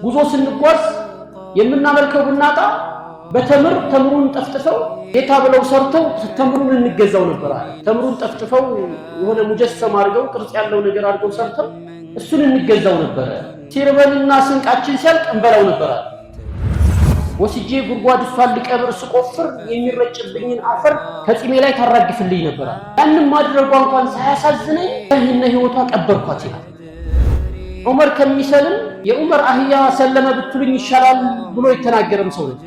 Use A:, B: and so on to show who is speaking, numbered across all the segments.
A: ጉዞ ስንጓዝ የምናመልከው ብናጣ በተምር ተምሩን ጠፍጥፈው ጌታ ብለው ሰርተው ተምሩን እንገዛው ነበር አለ። ተምሩን ጠፍጥፈው የሆነ ሙጀሰም አድርገው ቅርጽ ያለው ነገር አድርገው ሰርተው እሱን እንገዛው ነበረ። ሲርበንና ስንቃችን ሲያልቅ እንበላው ነበር አለ። ወስጄ ጉድጓድ እሷን ልቀብር ስቆፍር የሚረጭብኝን አፈር ከጺሜ ላይ ታራግፍልኝ ነበር አለ። ያንም ማድረጓ እንኳን ሳያሳዝነኝ ከነ ህይወቷ ቀበርኳት ይላል። ዑመር ከሚሰልም የዑመር አህያ ሰለመ ብትሉኝ ይሻላል ብሎ የተናገረም ሰው ነው።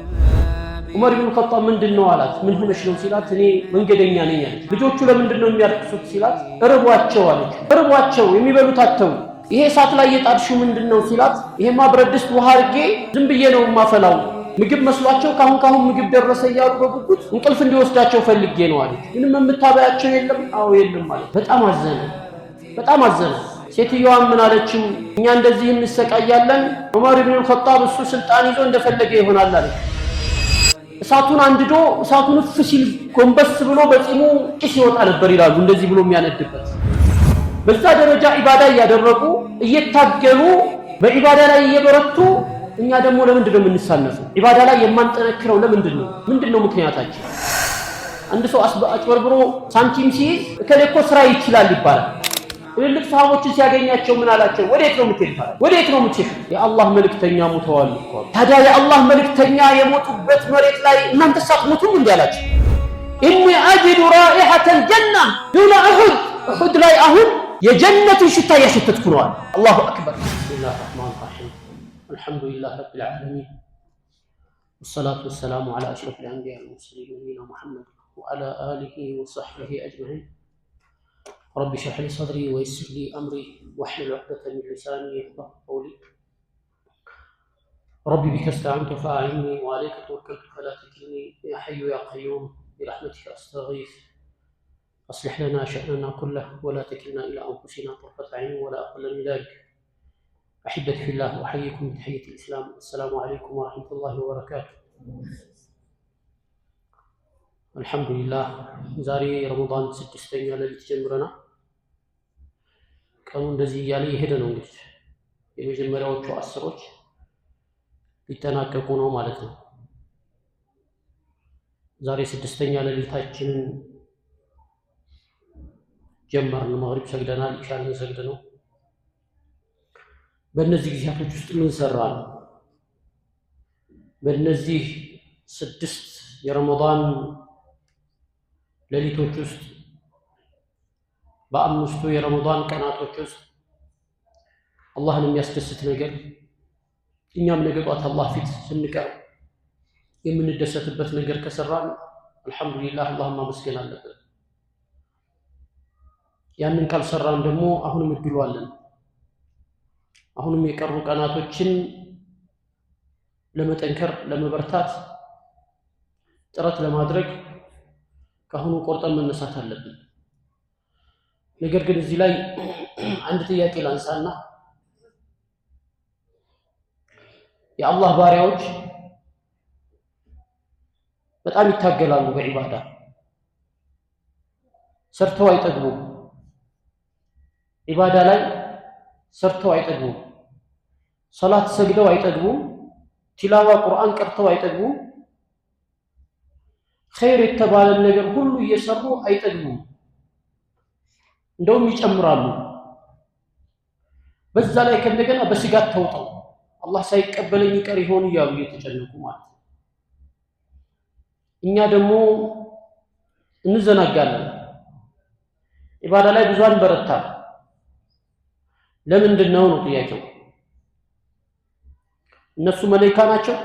A: ዑመር ኢብኑ ኸጣብ ምንድን ነው አላት። ምን ሆነሽ ነው ሲላት እኔ መንገደኛ ነኝ አለች። ልጆቹ ለምንድን ነው የሚያለቅሱት ሲላት እርቧቸው አለች። እርቧቸው የሚበሉት አጥተው። ይሄ እሳት ላይ የጣድሽው ምንድን ነው ሲላት ይሄማ ብረት ድስት ውሃ አድርጌ ዝም ብዬ ነው የማፈላው፣ ምግብ መስሏቸው ካሁን ካሁን ምግብ ደረሰ እያሉ በጉጉት እንቅልፍ እንዲወስዳቸው ፈልጌ ነው አለች። ምንም የምታበያቸው የለም? አዎ የለም አለች። በጣም አዘነ፣ በጣም አዘነ። ሴትዮዋም ምን አለችው? እኛ እንደዚህ እንሰቃያለን፣ ዑመር ኢብኑ ኸጣብ እሱ ስልጣን ይዞ እንደፈለገ ይሆናል አለች። እሳቱን አንድዶ እሳቱን እፍ ሲል ጎንበስ ብሎ በጺሙ ጭስ ይወጣ ነበር ይላሉ። እንደዚህ ብሎ የሚያነድበት በዛ ደረጃ ኢባዳ እያደረጉ እየታገሉ በኢባዳ ላይ እየበረቱ፣ እኛ ደግሞ ለምንድን ነው የምንሳነፈው? ኢባዳ ላይ የማንጠነክረው ለምንድን ነው? ምንድን ነው ምክንያታችን? አንድ ሰው አጭበርብሮ ሳንቲም ሲይዝ እከሌ እኮ ስራ ይችላል ይባላል። ትልልቅ ሰሃቦችን ሲያገኛቸው ምን አላቸው? ወዴት ነው የምትሄዱት? ወዴት ነው የምትሄዱት? የአላህ መልእክተኛ ሞተዋል እኮ። ታዲያ የአላህ መልእክተኛ የሞቱበት መሬት ላይ እናንተ ሳትሞቱም እንዲህ አላቸው። إني أجد رائحة الجنة دون أحد። ኡሑድ ላይ አሁን የጀነትን ሽታ እያሸተትኩ ነው አለ። الله أكبر። بسم الله الرحمن الرحيم الحمد لله رب العالمين والصلاة والسلام على أشرف الأنبياء والمرسلين نبينا محمد وعلى آله وصحبه أجمعين رب اشرح لي صدري ويسر لي أمري واحلل عقدة من لساني يفقهوا قولي رب بك استعنت فأعني وعليك توكلت فلا تكلني يا حي يا قيوم برحمتك أستغيث أصلح لنا شأننا كله ولا تكلنا إلى أنفسنا طرفة عين ولا أقل من ذلك. أحبتي في الله، أحييكم بتحية الإسلام، السلام عليكم ورحمة الله وبركاته። الحمد لله ዛሬ ረመዳን ስድስተኛ ሌሊት ጀምረናል። ቀኑ እንደዚህ እያለ የሄደ ነው። እንግዲህ የመጀመሪያዎቹ 10ሮች ሊጠናቀቁ ነው ማለት ነው። ዛሬ ስድስተኛ ሌሊታችንን ጀመርን። መግሪብ ሰግደናል፣ ኢሻን ሰግድ ነው። በእነዚህ ጊዜያቶች ውስጥ ምን ሰራን? በእነዚህ 6 የረመዳን ሌሊቶች ውስጥ፣ በ5ቱ የረመዳን ቀናቶች ውስጥ አላህን የሚያስደስት ነገር፣ እኛም ነገ ጧት አላህ ፊት ስንቀርብ የምንደሰትበት ነገር ከሰራን አልሐምዱሊላህ፣ አላህን ማመስገን አለብን። ያንን ካልሰራን ደግሞ አሁንም እድሉ አለን። አሁንም የቀሩ ቀናቶችን ለመጠንከር፣ ለመበርታት ጥረት ለማድረግ ከአሁኑ ቆርጠን መነሳት አለብን። ነገር ግን እዚህ ላይ አንድ ጥያቄ ላንሳና፣ የአላህ ባሪያዎች በጣም ይታገላሉ፣ በዒባዳ ሰርተው አይጠግቡም። ዒባዳ ላይ ሰርተው አይጠግቡም። ሰላት ሰግደው አይጠግቡም። ቲላዋ ቁርአን ቀርተው አይጠግቡም። ኸይር የተባለን ነገር ሁሉ እየሰሩ አይጠግቡም። እንደውም ይጨምራሉ። በዛ ላይ ከእንደገና በስጋት ተውጠው አላህ ሳይቀበለኝ ይቀር ይሆን እያሉ እየተጨነቁ ማለት ነው። እኛ ደግሞ እንዘናጋለን። ኢባዳ ላይ ብዙ አንበረታም። ለምንድን ነው ነው ጥያቄው። እነሱ መላኢካ ናቸው?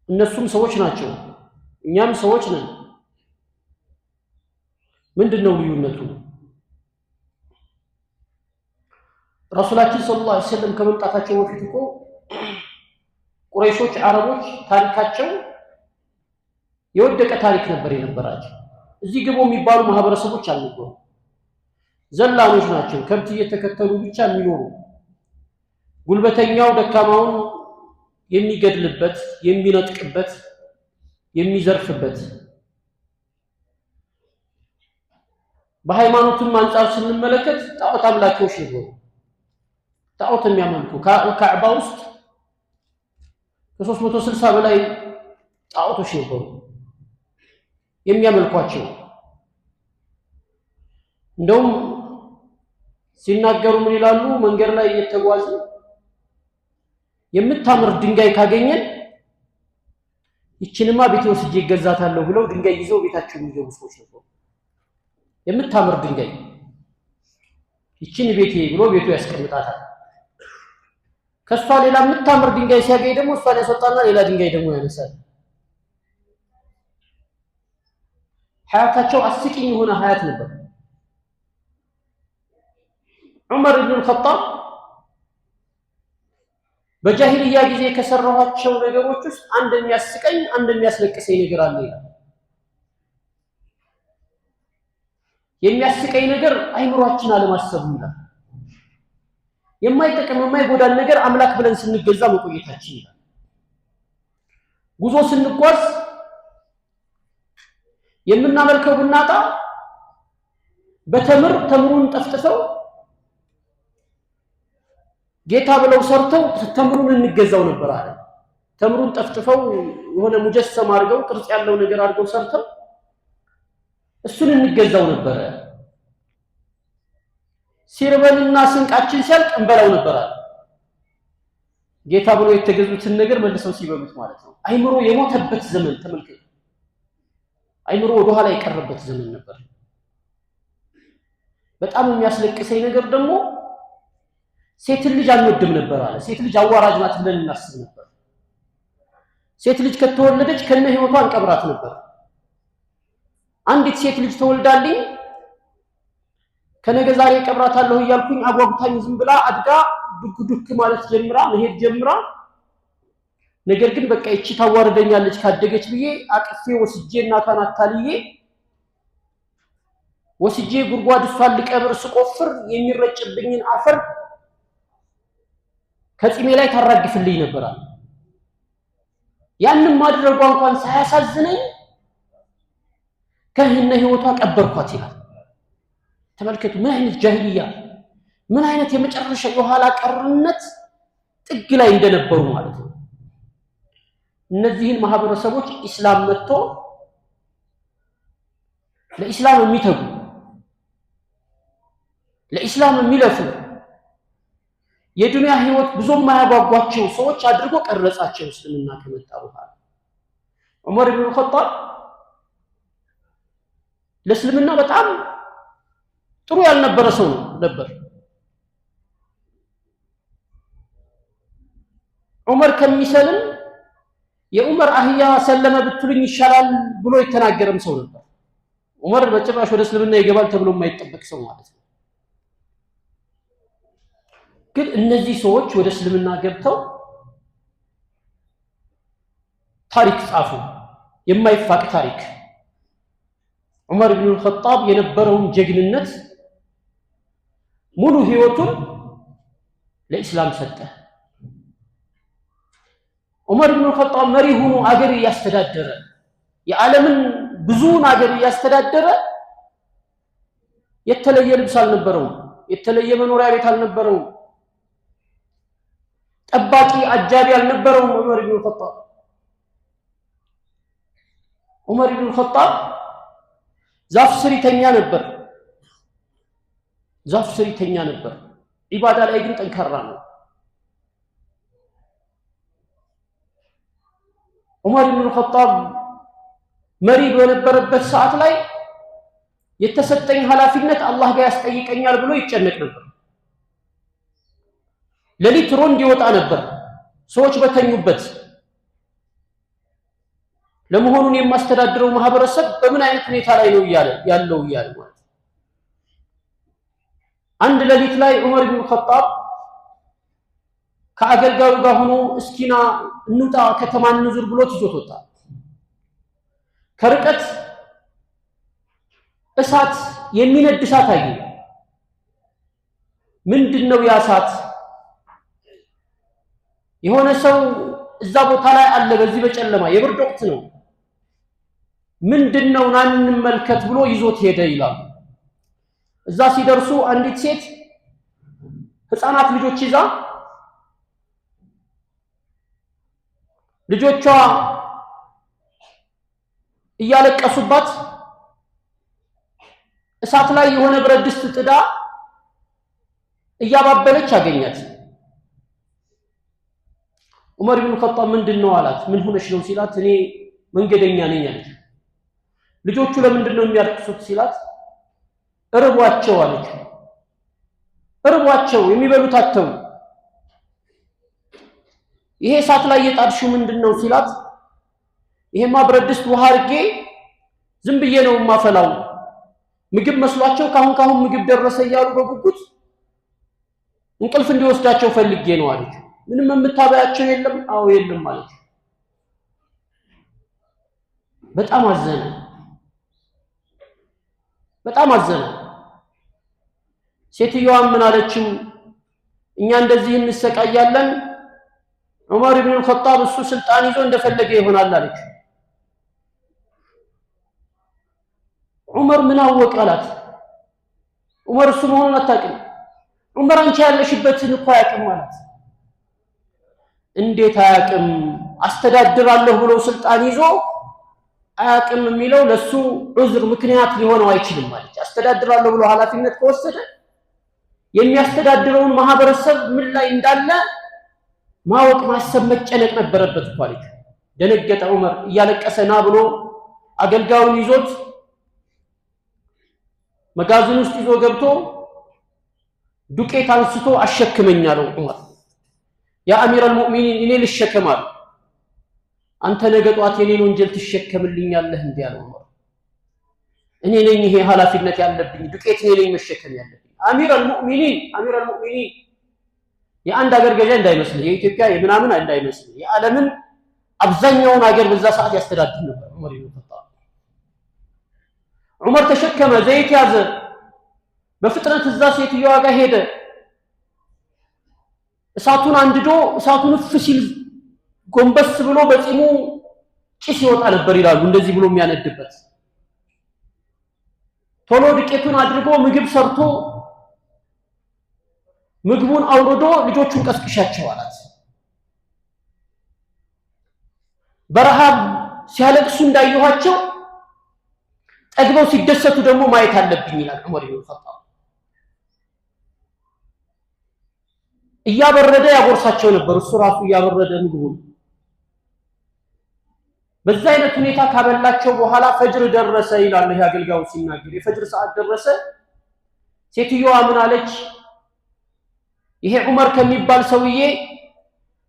A: እነሱም ሰዎች ናቸው። እኛም ሰዎች ነን። ምንድን ነው ልዩነቱ? ረሱላችን صلى الله عليه وسلم ከመምጣታቸው በፊት እኮ ቁረይሾች፣ አረቦች ታሪካቸው የወደቀ ታሪክ ነበር የነበራቸው። እዚህ ግቡ የሚባሉ ማህበረሰቦች አልነበሩ። ዘላኖች ናቸው። ከብት እየተከተሉ ብቻ የሚኖሩ፣ ጉልበተኛው ደካማውን የሚገድልበት፣ የሚነጥቅበት፣ የሚዘርፍበት። በሃይማኖትም አንጻር ስንመለከት ጣዖት አምላኪዎች ነበሩ። ጣዖት የሚያመልኩ ካዕባ ውስጥ ከ360 በላይ ጣዖቶች ነበሩ የሚያመልኳቸው። እንደውም ሲናገሩ ምን ይላሉ? መንገድ ላይ እየተጓዙ የምታምር ድንጋይ ካገኘን ይችንማ ቤቴ ወስጄ ይገዛታለሁ ብለው ድንጋይ ይዘው ቤታቸው የሚገቡ ሰዎች ነበሩ። የምታምር ድንጋይ ይችን ቤቴ ብሎ ቤቱ ያስቀምጣታል። ከሷ ሌላ የምታምር ድንጋይ ሲያገኝ ደግሞ እሷን ያስወጣና ሌላ ድንጋይ ደግሞ ያነሳል። ሀያታቸው አስቂኝ የሆነ ሀያት ነበር። ዑመር ኢብኑል ኸጣብ በጃሂልያ ጊዜ ከሰራኋቸው ነገሮች ውስጥ አንድ የሚያስቀኝ አንድ የሚያስለቅሰኝ ነገር አለ ይላል። የሚያስቀኝ ነገር አይምሯችን አለማሰቡ ይላል። የማይጠቅም የማይጎዳን ነገር አምላክ ብለን ስንገዛ መቆየታችን ይላል። ጉዞ ስንጓዝ የምናመልከው ብናጣ በተምር ተምሩን ጠፍጥፈው ጌታ ብለው ሰርተው ተምሩን እንገዛው ነበር አለ። ተምሩን ጠፍጥፈው የሆነ ሙጀሰም አድርገው ቅርጽ ያለው ነገር አድርገው ሰርተው እሱን እንገዛው ነበረ። ሲርበንና ስንቃችን ሲያልቅ እንበላው ነበር አለ። ጌታ ብሎ የተገዙትን ነገር መልሰው ሲበሉት ማለት ነው። አይምሮ የሞተበት ዘመን ተመልከቱ። አይምሮ ወደኋላ የቀረበት ዘመን ነበር። በጣም የሚያስለቅሰኝ ነገር ደግሞ ሴት ልጅ አንወድም ነበር አለ። ሴት ልጅ አዋራጅ ናት ብለን እናስብ ነበር። ሴት ልጅ ከተወለደች ከነ ህይወቷ እንቀብራት ነበር። አንዲት ሴት ልጅ ተወልዳልኝ ከነገ ዛሬ ቀብራታለሁ እያልኩኝ አጓጉታኝ ዝም ብላ አድጋ ዱክ ዱክ ማለት ጀምራ መሄድ ጀምራ፣ ነገር ግን በቃ ይቺ ታዋርደኛለች ካደገች ብዬ አቅፌ ወስጄ እናቷን አታልዬ ወስጄ ጉድጓድ እሷን ልቀብር ስቆፍር የሚረጭብኝን አፈር ከጺሜ ላይ ታራግፍልኝ ነበራል። ያንን ማድረጓ እንኳን ሳያሳዝነኝ ከህነ ህይወቷ ቀበርኳት ይላል። ተመልከቱ፣ ምን አይነት ጃሂልያ፣ ምን አይነት የመጨረሻ የኋላ ቀርነት ጥግ ላይ እንደነበሩ ማለት ነው። እነዚህን ማህበረሰቦች ኢስላም መጥቶ ለኢስላም የሚተጉ ለኢስላም የሚለፉ የዱንያ ህይወት ብዙ የማያጓጓቸው ሰዎች አድርጎ ቀረጻቸው። እስልምና ከመጣ በኋላ ዑመር ኢብኑል ኸጣብ ለእስልምና በጣም ጥሩ ያልነበረ ሰው ነበር። ዑመር ከሚሰልም የዑመር አህያ ሰለመ ብትሉኝ ይሻላል ብሎ የተናገረም ሰው ነበር። ዑመር በጭራሽ ወደ እስልምና ይገባል ተብሎ የማይጠበቅ ሰው ማለት ነው። ግን እነዚህ ሰዎች ወደ እስልምና ገብተው ታሪክ ጻፉ፣ የማይፋቅ ታሪክ። ዑመር ኢብኑል ኸጣብ የነበረውን ጀግንነት ሙሉ ህይወቱን ለኢስላም ሰጠ። ዑመር ኢብኑል ኸጣብ መሪ ሆኖ አገር እያስተዳደረ የዓለምን ብዙውን አገር እያስተዳደረ የተለየ ልብስ አልነበረውም፣ የተለየ መኖሪያ ቤት አልነበረውም፣ ጠባቂ አጃቢ አልነበረውም። ዑመር ኢብኑል ኸጣብ ዑመር ኢብኑል ኸጣብ ዛፍ ስር ይተኛ ነበር። ዛፍ ስር ይተኛ ነበር። ኢባዳ ላይ ግን ጠንካራ ነው። ዑመር ኢብኑል ኸጣብ መሪ በነበረበት ሰዓት ላይ የተሰጠኝ ኃላፊነት አላህ ጋር ያስጠይቀኛል ብሎ ይጨነቅ ነበር። ሌሊት ሮንድ ይወጣ ነበር ሰዎች በተኙበት። ለመሆኑን የማስተዳድረው ማህበረሰብ በምን አይነት ሁኔታ ላይ ነው እያለ ያለው እያለ ማለት ነው። አንድ ሌሊት ላይ ዑመር ኢብኑል ኸጣብ ከአገልጋዩ ጋር ሆኖ እስኪና እንውጣ ከተማ እንዙር ብሎት ይዞት ወጣ። ከርቀት እሳት የሚነድ እሳት አየ። ምንድነው ያ እሳት? የሆነ ሰው እዛ ቦታ ላይ አለ፣ በዚህ በጨለማ የብርድ ወቅት ነው። ምንድነው ና እንመልከት ብሎ ይዞት ሄደ ይላል። እዛ ሲደርሱ አንዲት ሴት ህፃናት ልጆች ይዛ ልጆቿ እያለቀሱባት እሳት ላይ የሆነ ብረት ድስት ጥዳ እያባበለች አገኛት። ዑመር ኢብኑ ኸጣብ ምንድነው አላት። ምን ሆነሽ ነው ሲላት እኔ መንገደኛ ነኝ አለች። ልጆቹ ለምንድን ነው የሚያለቅሱት ሲላት እርቧቸው አለች። እርቧቸው የሚበሉት አጥተው። ይሄ እሳት ላይ የጣድሽው ምንድነው ሲላት ይሄማ ብረት ድስት ውሃ አድርጌ ዝም ብዬ ነው የማፈላው፣ ምግብ መስሏቸው ካሁን ካሁን ምግብ ደረሰ እያሉ በጉጉት እንቅልፍ እንዲወስዳቸው ፈልጌ ነው አለች። ምንም የምታበያቸው የለም? አዎ የለም አለች። በጣም አዘነ፣ በጣም አዘነ። ሴትዮዋም ምን አለችው? እኛ እንደዚህ እንሰቃያለን፣ ዑመር ኢብኑ አልኸጣብ እሱ ስልጣን ይዞ እንደፈለገ ይሆናል አለች። ዑመር ምን አወቀ አላት። ዑመር እሱ መሆኑን አታውቅም። ዑመር አንቺ ያለሽበትን እኮ አያውቅም አላት። እንዴት አያውቅም? አስተዳድራለሁ ብሎ ስልጣን ይዞ አያውቅም የሚለው ለሱ ዑዝር ምክንያት ሊሆነው አይችልም አለች። አስተዳድራለሁ ብሎ ኃላፊነት ከወሰደ የሚያስተዳድረውን ማህበረሰብ ምን ላይ እንዳለ ማወቅ ማሰብ መጨነቅ ነበረበት እኮ አለች። ደነገጠ ዑመር። እያለቀሰ ና ብሎ አገልጋዩን ይዞት መጋዘን ውስጥ ይዞ ገብቶ ዱቄት አንስቶ አሸክመኝ አለው ዑመር። ያ አሚር አልሙእሚኒን እኔ ልሸከም አለው። አንተ ነገ ጧት የኔን ወንጀል ትሸከምልኛለህ እንዴ አለው ዑመር። እኔ ነኝ ይሄ ኃላፊነት ያለብኝ፣ ዱቄት እኔ ነኝ መሸከም ያለብኝ። አሚር አልሙእሚኒን አሚር አልሙእሚኒን የአንድ ሀገር ገዢ እንዳይመስልህ፣ የኢትዮጵያ የምናምን እንዳይመስልህ፣ የዓለምን አብዛኛውን ሀገር በዛ ሰዓት ያስተዳድር ነበር ዑመር ኢብኑ ኸጣብ። ዑመር ተሸከመ፣ ዘይት ያዘ፣ በፍጥነት እዛ ሴትዮዋ ጋር ሄደ። እሳቱን አንድዶ እሳቱን እፍ ሲል ጎንበስ ብሎ በጺሙ ጭስ ይወጣ ነበር ይላሉ፣ እንደዚህ ብሎ የሚያነድበት። ቶሎ ዱቄቱን አድርጎ ምግብ ሰርቶ ምግቡን አውርዶ ልጆቹን ቀስቅሻቸው አላት። በረሃብ ሲያለቅሱ እንዳየኋቸው ጠግበው ሲደሰቱ ደግሞ ማየት አለብኝ ይላል ዑመር ኢብኑ ኸጣብ። እያበረደ ያጎርሳቸው ነበር፣ እሱ ራሱ እያበረደ ምግቡን። በዛ አይነት ሁኔታ ካበላቸው በኋላ ፈጅር ደረሰ ይላል ይሄ አገልጋዩ ሲናገር። የፈጅር ሰዓት ደረሰ። ሴትዮዋ ምን አለች? ይሄ ዑመር ከሚባል ሰውዬ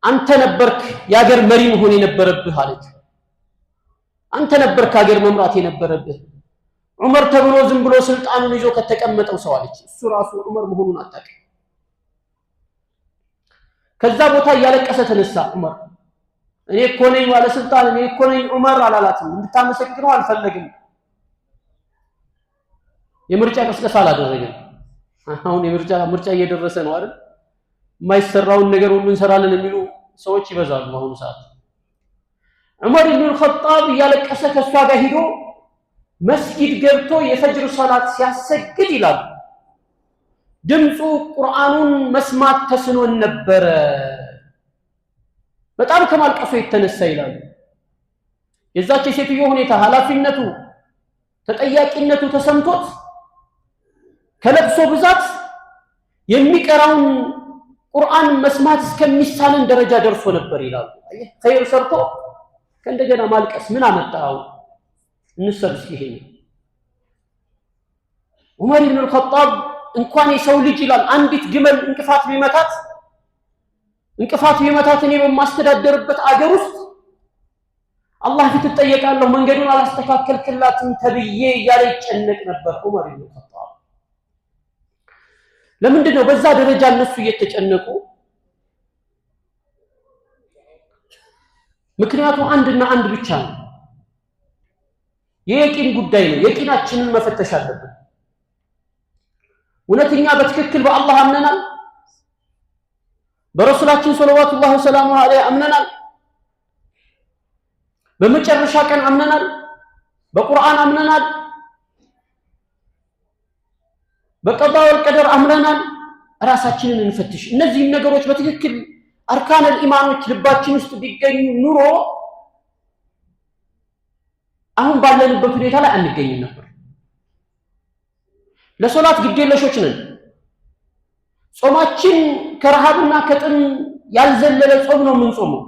A: አንተ ነበርክ የሀገር መሪ መሆን የነበረብህ አለች። አንተ ነበርክ ሀገር መምራት የነበረብህ። ዑመር ተብሎ ዝም ብሎ ስልጣኑን ይዞ ከተቀመጠው ሰው አለች። እሱ ራሱ ዑመር መሆኑን አታውቅም። ከዛ ቦታ እያለቀሰ ተነሳ ዑመር። እኔ እኮ ነኝ ባለስልጣን፣ እኔ እኮ ነኝ ዑመር አላላትም። እንድታመሰግነው አልፈለግም። የምርጫ ቅስቀሳ አላደረገም። አሁን የምርጫ ምርጫ እየደረሰ ነው አይደል? የማይሰራውን ነገር ሁሉ እንሰራለን የሚሉ ሰዎች ይበዛሉ በአሁኑ ሰዓት። ዑመር ኢብኑ አልኸጣብ እያለቀሰ ከእሷ ጋር ሂዶ መስጊድ ገብቶ የፈጅር ሰላት ሲያሰግድ ይላሉ ድምፁ ቁርአኑን መስማት ተስኖን ነበረ በጣም ከማልቀሱ የተነሳ ይላሉ። የዛች የሴትዮ ሁኔታ ኃላፊነቱ ተጠያቂነቱ ተሰምቶት ከለቅሶ ብዛት የሚቀራውን ቁርአን መስማት እስከሚሳንን ደረጃ ደርሶ ነበር ይላሉ። አየህ ኸይር ሰርቶ ከእንደገና ማልቀስ ምን አመጣው? እንሰብ እስኪ ይሄን ዑመር ኢብኑ አልኸጣብ እንኳን የሰው ልጅ ይላል አንዲት ግመል እንቅፋት ቢመታት እኔ በማስተዳደርበት አገር ውስጥ አላህ ፊት እጠየቃለሁ፣ መንገዱን አላስተካከልክላትም ተብዬ እያለ ይጨነቅ ነበር ዑመር ኢብኑ አልኸጣብ። ለምንድን ነው በዛ ደረጃ እነሱ እየተጨነቁ? ምክንያቱ አንድና አንድ ብቻ ነው፣ የየቂን ጉዳይ ነው። የቂናችንን መፈተሽ አለብን። እውነተኛ በትክክል በአላህ አምነናል? በረሱላችን ሰለዋቱላሂ ወሰላሙ ዐለይሂ አምነናል? በመጨረሻ ቀን አምነናል? በቁርአን አምነናል? በቀዳ ወልቀደር አምነናል? ራሳችንን እንፈትሽ። እነዚህን ነገሮች በትክክል أركان الإيمان ኦች ልባችን ውስጥ ቢገኙ ኑሮ አሁን ባለንበት ሁኔታ ላይ አንገኝም ነበር። ለሶላት ግዴለሾች ነን። ጾማችን ከረሃብና ከጥም ያልዘለለ ጾም ነው የምንጾመው።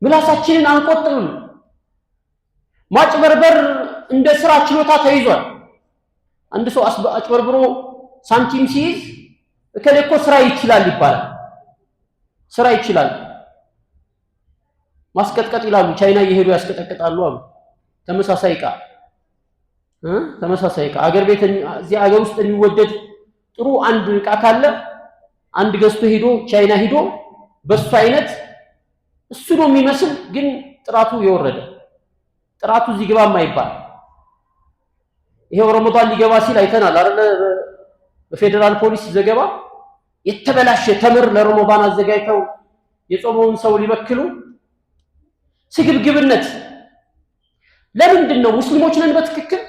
A: ምላሳችንን አንቆጥብም። ማጭበርበር እንደ ስራ ችሎታ ተይዟል። አንድ ሰው አጭበርብሮ ሳንቲም ሲይዝ እከሌ እኮ ስራ ይችላል ይባላል። ስራ ይችላል ማስቀጥቀጥ ይላሉ። ቻይና እየሄዱ ያስቀጠቅጣሉ አሉ። ተመሳሳይ ዕቃ ተመሳሳይ ዕቃ አገር ቤት እዚህ አገር ውስጥ የሚወደድ ጥሩ አንድ ዕቃ ካለ አንድ ገዝቶ ሄዶ ቻይና ሄዶ በሱ አይነት እሱ ነው የሚመስል፣ ግን ጥራቱ የወረደ ጥራቱ እዚህ ግባ የማይባል። ይሄው ረመዳን ሊገባ ሲል አይተናል አይደለ? በፌዴራል ፖሊስ ዘገባ የተበላሸ ተምር ለረመዳን አዘጋጅተው የጾመውን ሰው ሊበክሉ። ስግብግብነት ለምንድን ነው? ሙስሊሞች ነን በትክክል?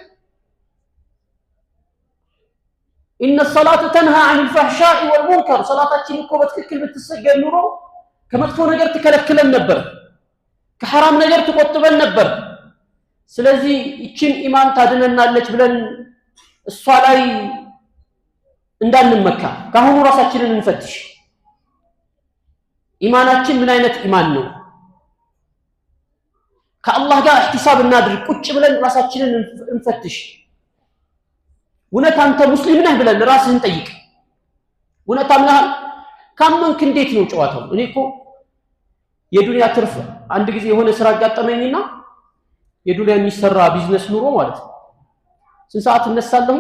A: إن الصلاة تنهى عن الفحشاء والمنكر። ሰላታችን እኮ በትክክል ብትሰገድ ኑሮ ከመጥፎ ነገር ትከለክለን ነበር፣ ከሐራም ነገር ትቆጥበን ነበር። ስለዚህ ይችን ኢማን ታድነናለች ብለን እሷ ላይ እንዳንመካ ከአሁኑ ራሳችንን እንፈትሽ። ኢማናችን ምን አይነት ኢማን ነው? ከአላህ ጋር احتساب እናድርግ። ቁጭ ብለን ራሳችንን እንፈትሽ። እውነት አንተ ሙስሊም ነህ ብለን ራስህን ጠይቅ። እውነት አምነሃል? ካመንክ እንዴት ነው ጨዋታው? እኔ እኮ የዱንያ ትርፍ አንድ ጊዜ የሆነ ስራ አጋጠመኝና የዱንያ የሚሰራ ቢዝነስ ኑሮ ማለት ነው። ስንት ሰዓት እነሳለሁ?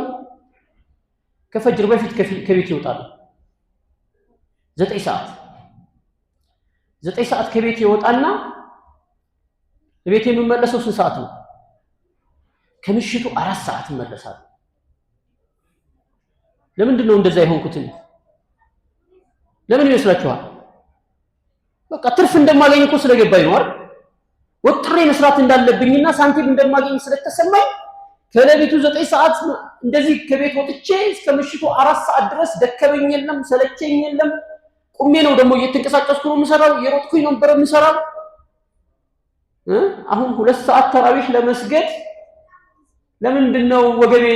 A: ከፈጅር በፊት ከቤት ይወጣለሁ። 9 ሰዓት፣ 9 ሰዓት ከቤት ይወጣና ቤት የምመለሰው ስንት ሰዓት ነው? ከምሽቱ 4 ሰዓት እመለሳለሁ። ለምንድን ነው እንደዛ የሆንኩት? ለምን ይመስላችኋል? በቃ ትርፍ እንደማገኝ እኮ ስለገባኝ ነው አይደል? ወጥሬ መስራት እንዳለብኝና ሳንቲም እንደማገኝ ስለተሰማኝ ከሌሊቱ 9 ሰዓት እንደዚህ ከቤት ወጥቼ እስከ ምሽቱ 4 ሰዓት ድረስ ደከመኝ የለም፣ ሰለቸኝ የለም። ቁሜ ነው ደግሞ እየተንቀሳቀስኩ ነው የምሰራው፣ እየሮጥኩኝ ነበር የምሰራው። አሁን 2 ሰዓት ተራዊህ ለመስገድ ለምንድን ነው ወገቤ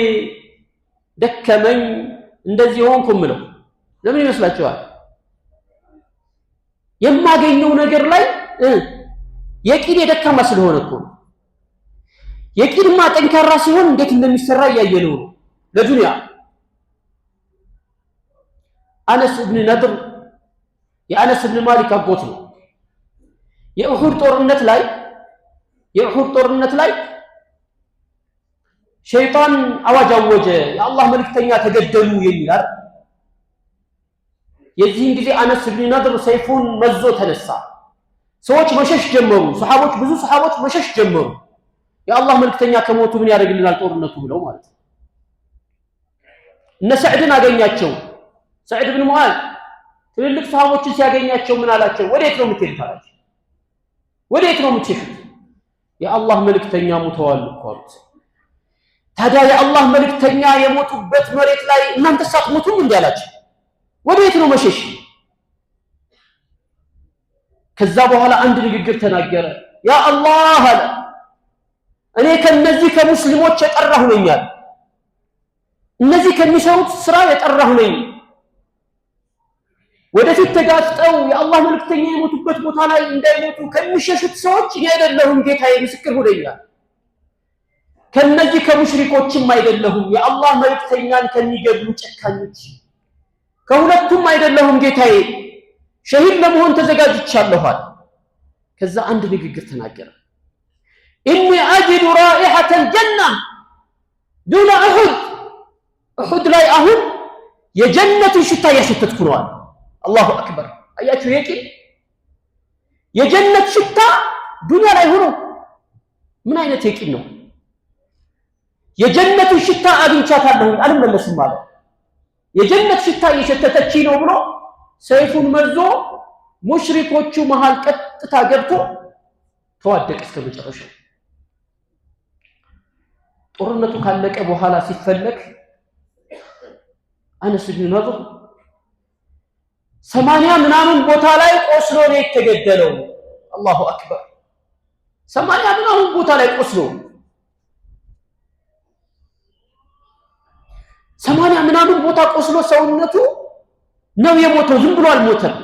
A: ደከመኝ እንደዚህ ሆንኩ የምለው? ለምን ይመስላችኋል? የማገኘው ነገር ላይ የቂን የደካማ ስለሆነ እኮ ነው። የቂንማ ጠንካራ ሲሆን እንዴት እንደሚሰራ እያየነው ነው። ለዱንያ አነስ እብን ነድር የአነስ እብን ማሊክ አጎት ነው። የኡሑድ ጦርነት ላይ ሸይጣን አዋጅ አወጀ፣ የአላህ መልክተኛ ተገደሉ የሚል አይደል? የዚህን ጊዜ አነስ ብን ነድር ሰይፉን መዞ ተነሳ። ሰዎች መሸሽ ጀመሩ። ሰሓቦች፣ ብዙ ሰሓቦች መሸሽ ጀመሩ። የአላህ መልክተኛ ከሞቱ ምን ያደርግልናል ጦርነቱ ብለው ማለት ነው። እነ ሰዕድን አገኛቸው። ሰዕድ ብን ሙዓዝ ትልልቅ ሰሃቦችን ሲያገኛቸው ምን አላቸው? ወዴት ነው የምትሄዱት አላቸው። ወዴት ነው የምትሸሹት? የአላህ መልክተኛ ሙተዋል እኮ አሉት። ታዲያ የአላህ መልክተኛ የሞቱበት መሬት ላይ እናንተ ሳትሞቱም እንዲህ አላቸው። ወዴት ነው መሸሽ? ከዛ በኋላ አንድ ንግግር ተናገረ። ያ አላህ አለ፣ እኔ ከነዚህ ከሙስሊሞች የጠራሁ ነኝ አለ። እነዚህ ከሚሰሩት ስራ የጠራሁ ነኝ። ወደፊት ተጋፍጠው የአላህ መልክተኛ የሞቱበት ቦታ ላይ እንዳይሞቱ ከሚሸሹት ሰዎች እኔ አይደለሁም፣ ጌታዬ ምስክር ሁነኛል። ከነዚህ ከሙሽሪኮችም አይደለሁም፣ የአላህ መልክተኛን ከሚገድሉ ጨካኞች ከሁለቱም አይደለሁም ጌታዬ፣ ሸሂድ ለመሆን ተዘጋጅቻለሁ አለ። ከዛ አንድ ንግግር ተናገረ። إني أجد رائحة الجنة دون أحد። ኡሑድ ላይ አሁን የጀነትን ሽታ እያሸተትኩ ነው አለ። الله أكبر። አያችሁ፣ የቂን የጀነት ሽታ ዱንያ ላይ ሆኖ ምን አይነት የቂን ነው? የጀነትን ሽታ አግኝቻታለሁ፣ አልመለስም አለ። የጀነት ሽታ እየሸተተች ነው ብሎ ሰይፉን መዞ ሙሽሪኮቹ መሃል ቀጥታ ገብቶ ተዋደቀ እስከ መጨረሻው። ጦርነቱ ካለቀ በኋላ ሲፈለግ አነስ ብን ነድር 80 ምናምን ቦታ ላይ ቆስሎ ነው የተገደለው። الله أكبر። 80 ምናምን ቦታ ላይ ቆስሎ፣ 80 ምናምን ቦታ ቆስሎ ሰውነቱ ነው የሞተው። ዝም ብሎ አልሞተም።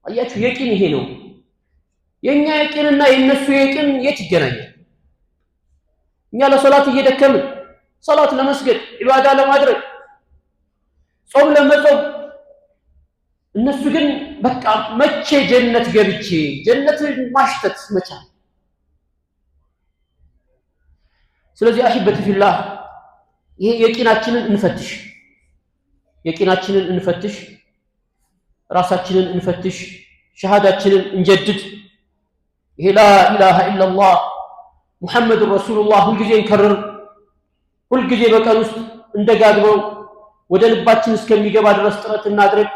A: አያችሁ፣ የቂን ይሄ ነው። የኛ የቂንና የነሱ የቂን የት ይገናኛል? እኛ ለሶላት እየደከምን፣ ሶላት ለመስገድ፣ ዒባዳ ለማድረግ፣ ጾም ለመጾም፣ እነሱ ግን በቃ መቼ ጀነት ገብቼ ጀነት ማሽተት መቻል። ስለዚህ أحبتي في الله ይሄ የቂናችንን እንፈትሽ፣ የቂናችንን እንፈትሽ፣ ራሳችንን እንፈትሽ፣ ሸሃዳችንን እንጀድድ። ይሄ لا إله إلا الله محمد رسول الله ሁልጊዜ እንከርር፣ ሁልጊዜ በቀን ውስጥ እንደጋግመው ወደ ልባችን እስከሚገባ ድረስ ጥረት እናድርግ።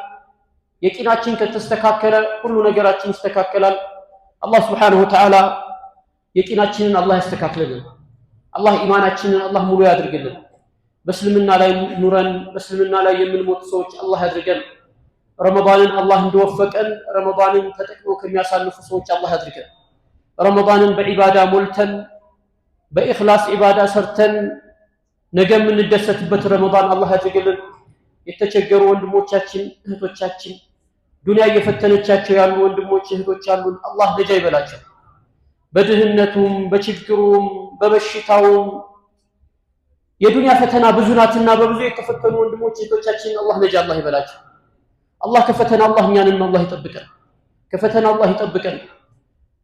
A: የቂናችን ከተስተካከለ ሁሉ ነገራችን ይስተካከላል። አላህ سبحانه وتعالى የቂናችንን አላህ ያስተካክልልን። አላህ ኢማናችንን አላህ ሙሉ ያድርግልን። በእስልምና ላይ ኑረን በእስልምና ላይ የምንሞት ሰዎች አላህ ያድርገን። ረመዳንን አላህ እንደወፈቀን ረመዳንን ተጠቅመው ከሚያሳልፉ ሰዎች አላህ ያድርገን። ረመዳንን በዒባዳ ሞልተን በኢኽላስ ዒባዳ ሰርተን ነገ የምንደሰትበት ረመዳን አላህ ያድርግልን። የተቸገሩ ወንድሞቻችን እህቶቻችን፣ ዱንያ እየፈተነቻቸው ያሉ ወንድሞች እህቶች አሉን። አላህ ነጃ ይበላቸው። በድህነቱም በችግሩም በበሽታውም የዱንያ ፈተና ብዙ ናትና በብዙ የተፈተኑ ወንድሞች እህቶቻችን አላህ ነጃ አላህ ይበላቸው። አላህ ከፈተና አላህ እኛንም አላህ ይጠብቀን። ከፈተና አላህ ይጠብቀን።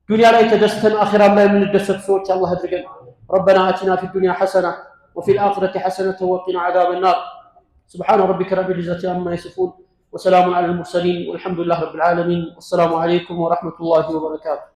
A: ዱንያ ላይ ተደስተን አኺራም ላይ የምንደሰት ሰዎች አላህ አድርገን። ربنا آتنا في الدنيا حسنة وفي الآخرة حسنة وقنا عذاب النار። سبحان ربك رب العزة عما يصفون وسلام على المرسلين والحمد لله رب العالمين። والسلام عليكم ورحمة الله وبركاته።